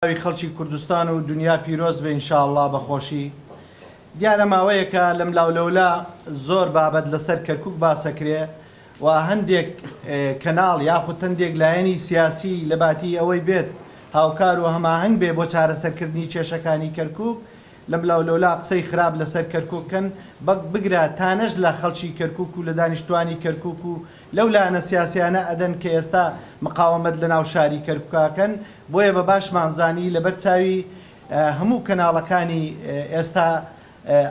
تەواوی خەڵکی کوردستان و دونیا پیرۆز بێ ان شاء اللە بە خۆشی. دیارە ماوەیەکە لەملاو لەولا زۆر بابەت لەسەر کەرکوک باسەکرێ و هەندێک کەناڵ یاخود هەندێک لایەنی سیاسی لەباتی ئەوەی بێت هاوکار و هەماهەنگ بێ بۆ چارەسەرکردنی کێشەکانی کەرکوک لەملاو لەولا قسەی خراپ لەسەر کەرکوک کەن بەک بگرە تانەش لە خەڵکی کەرکوک و لە دانیشتوانی کەرکوک و لەو لایەنە سیاسیانە ئەدەن کە ئێستا مقاوەمەت لەناو شاری کەرکوکا کەن بۆیە بە باشمان زانی لەبەر چاوی هەموو کەناڵەکانی ئێستا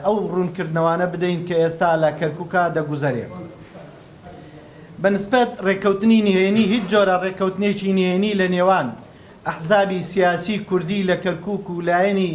ئەو ڕوونکردنەوانە بدەین کە ئێستا لە کەرکوکا دەگوزەرێ. بە نسبەت ڕێککەوتنی نهێنی هیچ جۆرە ڕێککەوتنێکی نهێنی لە نێوان ئەحزابی سیاسی کوردی لە کەرکوک و لایەنی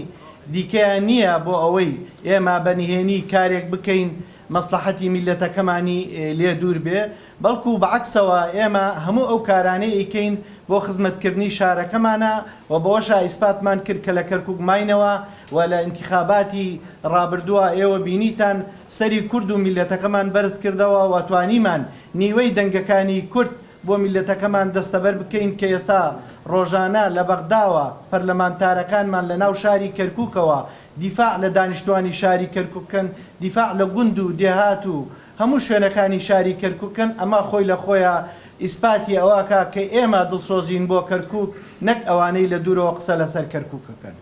دیکەیان نییە بۆ ئەوەی ئێمە بە نهێنی کارێک بکەین مەسڵەحەتی میللەتەکەمانی لێ دوور بێ، بەڵکو بە عەکسەوە ئێمە هەموو ئەو کارانەی ئەیکەین بۆ خزمەتکردنی شارەکەمانە و بەوەشا ئیسپاتمان کرد کە لە کەرکوک ماینەوە و لە ئینتیخاباتی ڕابردووا ئێوە بینیتان سەری کورد و میللەتەکەمان بەرز کردەوە و توانیمان نیوەی دەنگەکانی کورد بۆ میللەتەکەمان دەستەبەر بکەین کە ئێستا ڕۆژانە لە بەغداوە پەرلەمانتارەکانمان لە ناو شاری کەرکوکەوە دیفاع لە دانیشتوانی شاری کەرکوک کەن، دیفاع لە گوند و دێهات و هەموو شوێنەکانی شاری کەرکوک کەن، ئەمە خۆی لە خۆیا ئیسپاتی ئەوە ئەکا کە ئێمە دڵسۆزین بۆ کەرکوک نەک ئەوانەی لە دوورەوە قسە لەسەر کەرکوک ئەکەن.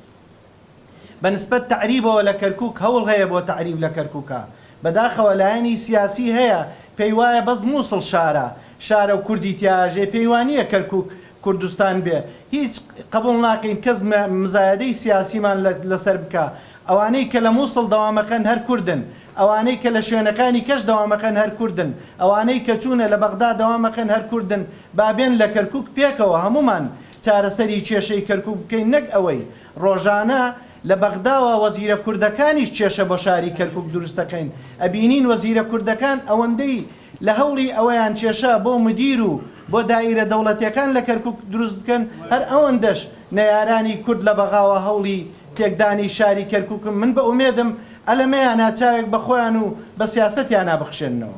بە نسبەت تەعریبەوە لە کەرکوک هەوڵ هەیە بۆ تەعریب لە کەرکوکا، بەداخەوە لایەنی سیاسی هەیە پێی وایە بەس موسڵ شارە شارە و کوردی تیا ئەژێ پێی وانیە کەرکوک کوردستان بێ هیچ قبوڵ ناکەین کەس مزایەدەی سیاسیمان لەسەر بکا ئەوانەی کە لە موسڵ دەوامەکەن هەر کوردن ئەوانەی کە لە شوێنەکانی کەش دەوامەکەن هەر کوردن ئەوانەی کە چوونە لە بەغدا دەوامەکەن هەر کوردن با بێن لە کەرکوک پێکەوە هەموومان چارەسەری کێشەی کەرکوک بکەین نەک ئەوەی ڕۆژانە لە بەغداوە وەزیرە کوردەکانیش کێشە بۆ شاری کەرکوک دروست دەکەین ئەبینین وەزیرە کوردەکان ئەوەندەی لە هەوڵی ئەوەیان کێشە بۆ مدیر و بۆ دائیرە دەوڵەتیەکان لە کەرکوک دروست بکەن هەر ئەوەندەش نەیارانی کورد لە بەغاوە هەوڵی تێکدانی شاری کەرکوکن من بە ئومێدم ئەلەمەیانا چاوێک بە خۆیان و بە سیاسەتیانا بخشێننەوە.